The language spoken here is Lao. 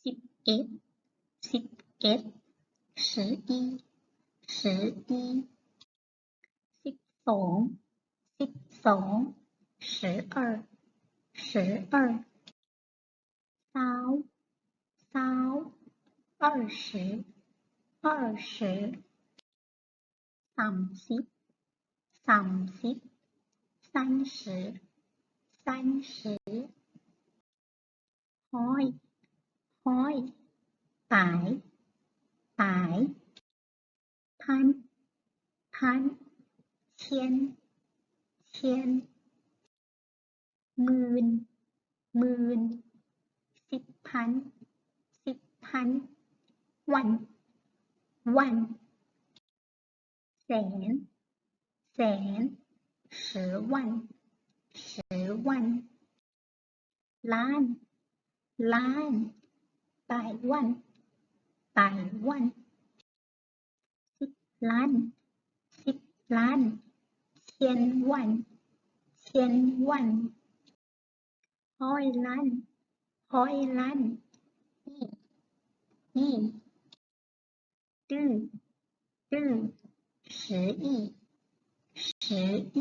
ສິບເອັດ ສິບເອັດ 十一 十一 ສິບສອງ ສິບສອງ 十二 十二 ຊາວ ຊາວ 二十 二十 ສາມສິບ ສາມສິບ 三十 三十 ຮ້ອຍ ຮ້ອຍ ປາຍ ປາຍ ພັນ ພັນ 千 千 ໝື່ນ ໝື່ນ ສິບພັນ ສິບພັນ 万 万 ແສນ ແສນ 十万 十万 ລ້ານ ລ້ານ 百万 百万 ສິບລ້ານ ສິບລ້ານ 千万 千万 ຮ້ອຍລ້ານ ຮ້ອຍລ້ານ 亿 亿 亿 十亿 十亿